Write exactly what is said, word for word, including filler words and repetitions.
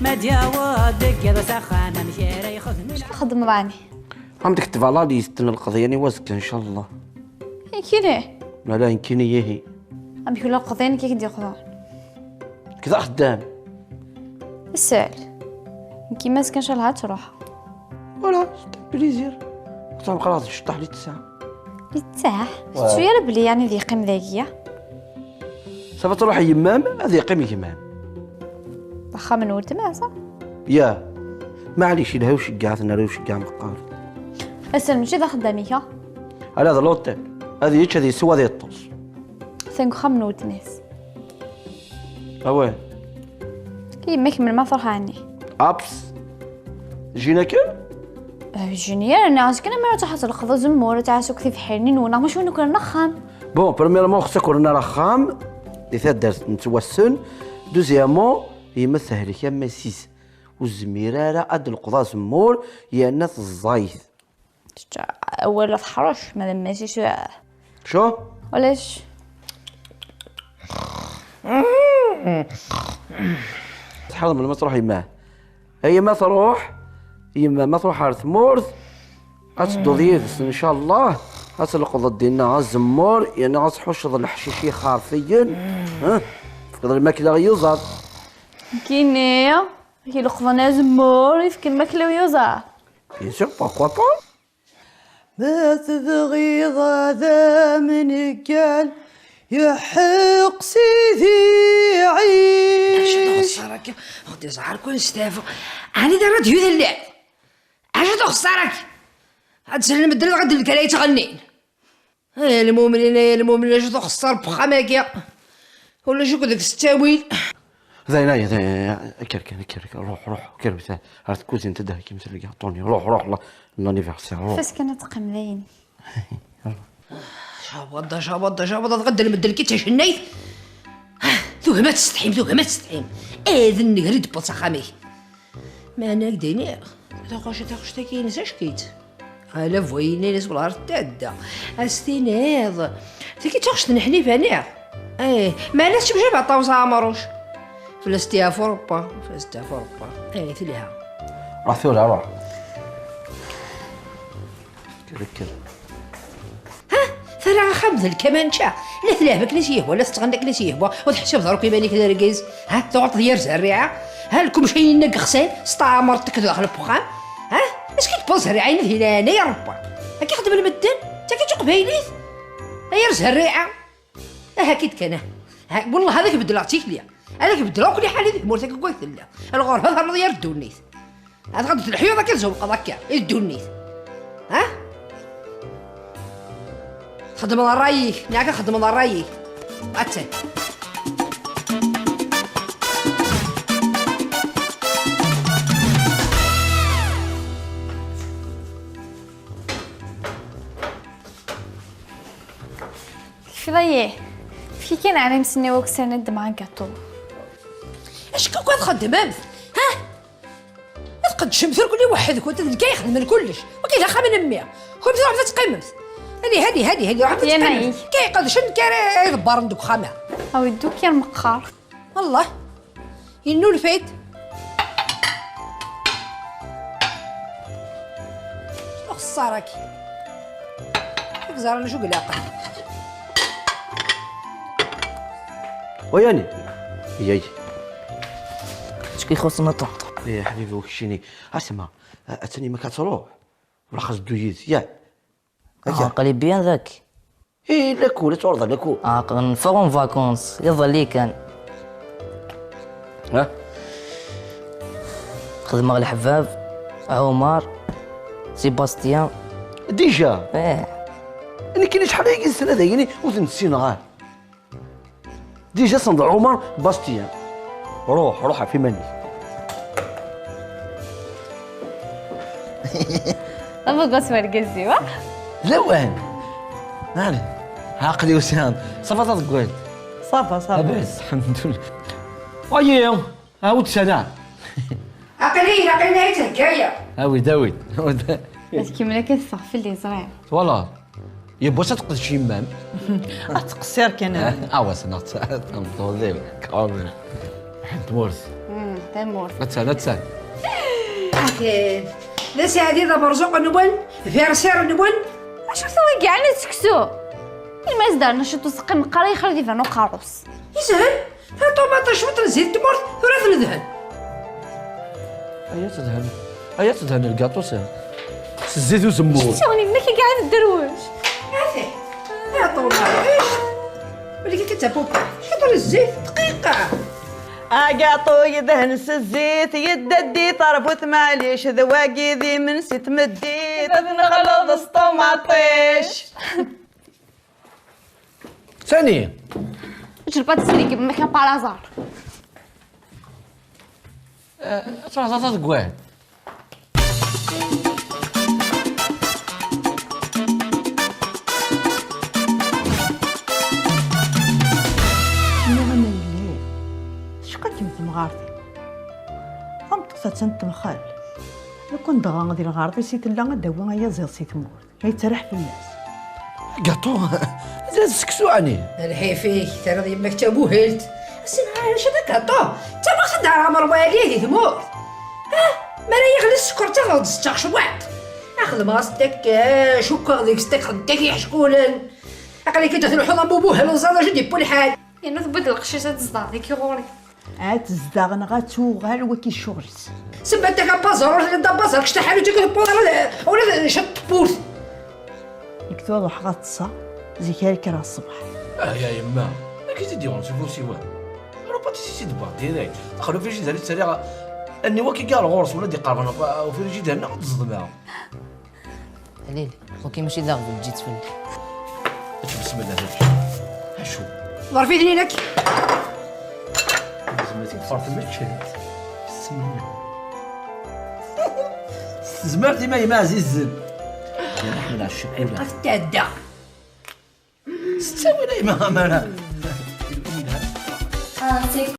Ma d-yaweḍ deg iḍ s axxam, amek ara yexdem? Acu txeddmeḍ ɛni? Am deg tbalalit n lqeḍyan i wazekka, ncallah. Ikili? Mala inkini yihi. Amek ula lqeḍyan i k-id-yeqḍan? Kda xeddam. Sel. Nekki mazekka ncallah ad truḥ. Voilà, c'est un plaisir. Xaṭer meqqar ad tceṭṭaḥ li tesɛa. Li tesɛa? Ouais. Tettu ara belli yani ad yeqqim dagi? Ça va, truḥ yemma-m, ad yeqqim gma-m. D axxam n weltma, sa? Ya. Maɛlic, yelha uceggeɛ, ad nerra uceggeɛ meqqar. Asel, mačči d axeddam-ik, ha? Ala, d l'hôtel. Ad yečč, ad yessew, ad yeṭṭes. Atan deg uxxam n weltma-s. Awah. Yemma-k melmi ad truḥ ɛni? Ups. Jin akken? Eh, jin yir, neɣ azekka mi ara truḥ ad tleqḍ azemmur, ad tɛass akk tibḥirin-nwen, neɣ mačči win ukren axxam. Bon, premièrement, xs akren ara axxam, di taddart nettwassen. Deuxièmement, yemma tehlek am mass-is. Ur tezmir ara ad d-telqeḍ azemmur yerna teẓẓayet. Tečča awal teḥrec, ma d mass-is. Acu? Ulac. Tḥaḍ melmi ma truḥ yemma. Ay ma truḥ yemma, ma truḥ ɣer tmurt, ad tedduḍ yid-s, ncallah. Ad tleqḍeḍ dinna azemmur, yerna ad tḥucceḍ leḥcic ixerfiyen. Ha? Tefkeḍ lmakla i yuẓaḍ. Nekkini, i ileqḍen azemmur, yefk lmakla i yuẓaḍ. Bien sûr, pourquoi pas? Ma tebɣiḍ ad am-neggal, yeḥḥeq Sidi Ɛic. Acu d uxeṣṣar akka? Ɣ-d-iẓɛer kun steɛfu. Ɛni d ṛadyu telliḍ? Acu d uxeṣṣar akka? Ad sellen medden ɣ-d lkal ay ttɣennin. Ay lmumnin, ay lmumnin, acu d uxeṣṣar n uxxam-agi? Ulac akk deg-s ttawil. Dayen, ay, dayen, ay, kker kan, kker kan, ruḥ, ruḥ, kker kan ar tkuzint ad d-heggimt lgaṭu-nni, ruḥ, ruḥ, la, l'anniversaire, ruḥ. Fas kan ad teqqim dayen. Cabaḍ, cabaḍ, cabaḍ, ad ɣ-d lmeddel ki d tacennayt. Tugem ad tsetḥim, tugem ad tsetḥim. Ad nnger i d-tewweḍ s axxam-ik. Meɛna ad k-d-iniɣ, taɣuc-, taɣect-agi-ines acek-itt. Ala bu yini-ines wala ar tadda. Ad s-tiniḍ, tagi d taɣect n Ḥnifa, niɣ? Eh, meɛna teččem jaba ṭawes a Ɛemruc. Fell-as tiɛfu Rebba, fell-as tiɛfu Rebba. Eh, telha. Ruḥ tura, ruḥ. Kker, kker. Ha? Terra axxam d lkamanča. La telɛeb akken i s-yehwa, la tettɣenni akken i s-yehwa. Ur teḥsibeḍ ara akk iman-ik d argaz. Ha? Tuɣaleḍ d yir zerriɛa. Ha? Lkumec-ayi-nni deg ixṣim, testeɛmreḍ-t akked daxel n uxxam. Ha? Acu k-id-tewweḍ zerriɛa-inu d hinana, ya Rebbi? Akka xeddmen medden? D tagi d taqbaylit? A yir zerriɛa. Aha, kid kan, aha. Ha, wellah ad ak-beddleɣ tikli. Ad ak-beddleɣ akk liḥala di tmurt-agi deg wayt telliḍ. Lɣerba ternuḍ yir ddunit. Ad ɣ-d-telḥiḍ akka tzewqeḍ akka i ddunit. Ha? Txedmeḍ ṛṛay-ik, nniɣ-ak ad txedmeḍ ṛṛay-ik. Attan. Tekfiḍ-iyi? Efk-iyi kan ɛni imesniw ukessar n ddmeɣ agaṭu. Acu akk ad txeddmemt? Ha? Ad tqeddcemt irkelli weḥd-kent, d nekk ay ixedmen kullec. Wagi d axxam n mmi. Kumt ruḥemt ad teqqimemt. Hani, hani, hani, hani, ruḥemt ad teqqimemt. Nekk ay iqeddcen, nekk ara iḍebbren deg uxxam-a. Awi-d ukir meqqar. Allah. Yennulfa-d. Xeṣṣar-agi. Ur ẓerren acu i ilaqen. Wayani. Yay. Acu k-ixuṣṣen a ṭuṭu? Ya ḥbibi, ur keččini. Asma, a-, attan yemma-k ad truḥ. Wala xas ddu yid-s, ya. Akka. Ah, aql-i bien daki. Eh, lakul, ad tuɣaleḍ lakul. Ah, neffeɣ en vacances, iḍelli kan. Ha? Xedmeɣ leḥbab, Ɛumar, Sébastien. Déjà? Eh. Nekkini acḥal aya yid-sen ad ayini ur ten-ssineɣ ara. Déjà ssneɣ Ɛumar Bastien. Ruḥ, ruḥ ɣef iman-ik. D abeggos wergaz-iw, ah? Lawan! Nani? Aql-i usiɣ-d. Ça va taḍeggalt? Ça va, ça va. Labas, alḥemdulillah. Ayi, awi-d sana. Aql-i, aql-i la ttgayya. Awi-d, awi-d. Ad kemmel akka teffeɣ fell-i, ẓriɣ. Twalaḍ? Yiwwas ad teqdec yemma-m. Ad tqeṣṣir kan. Awas neɣ tameṭṭut-iw, quand même. Ḥedd tmurt. Tamurt. Attan, attan. Aten. D aseɛdi d amerẓuq-nwen, d arsir-nwen. Acu tewwi yeɛni seksu? Ilma as-d-rna ciṭ useqqi meqqar ay xir ad iban uqerru-s. Yeshel, ta ṭumaṭic cwiṭ n zzit n tmurt, tura tendhen. Aya tedhen, aya tedhen lgaṭu s, s zzit uzemmur. Acu-ten yemma-k i iɛid dderwec? Ati, ta ṭumaṭic. Wali-k akka d tapupa, ciṭ n zzit, dqiqa. Agaṭu yedhen s zzit, yedda-d di terbut, maɛlic d wagi d imensi n tmeddit, ad nexleḍ s ṭumaṭic. Sani? Ǧǧel pas-d srid, yemma-k par hasard. Ad tṛuḥeḍ ad deg waḥed. Nniɣ-am a yelli, tecqa-kem temɣart-im. Tameṭṭut attan temxal. Lukan dɣa di lɣerḍ-is i tella ad d-tawi ayaziḍ si tmurt. Yettraḥ fell-as. Gaṭu, mazal seksu ɛni? Lḥif-ik, terriḍ yemma-k d tabuhilt. Ass-a, acu d agaṭu? Ttawiɣ-t-id ɣer Merwali di tmurt. Ah, mi ara yeɣli sskeṛ, ttaɣeɣ-d seččeɣ cwiṭ. Xedmeɣ-as-d akka, cukkeɣ deg-s takxent-agi iḥeckulen. Aql-ik-id ad tleḥḥuḍ am ubuhal, ur teẓriḍ acu d-yewwi lḥal. Yerna tewwi-d lqecc-is ad tezdeɣ deg-i ɣur-i. Ad tezdeɣ neɣ ad tuɣal, wagi d ccɣel-is. Semmant-ak abaẓer, ur telliḍ d abaẓer, kečč taḥanut-ik ur tewwiḍ ara d, ula d ciṭ n tewwurt. Nekk tura ruḥeɣ ad ṭṭseɣ, zik ara kkreɣ ṣṣbeḥ. Ah, ya yemma, amek i t-id-yuɣen s ufus-iw? Rupatis i t-id-wwiɣ direct. Daxel ufrijider i ttaliɣ, aniwa k-iga ɣer ɣur-s, wala d-iqerben ɣef ufrijider neɣ ad t-ẓedmeɣ. Lili, ok, mačči d aɣbel ǧǧiɣ-tt fell-ak. Ečč bismillah, ečč. Acu? Ḍerf-iten-in-ak. Zemmit-id ferten ččant. Bismillah. S tezmert-im a yemma ɛzizen. Ya Ḥmed, ɛecc ccikula. Ad tɛedda. S ttawil a yemma amara.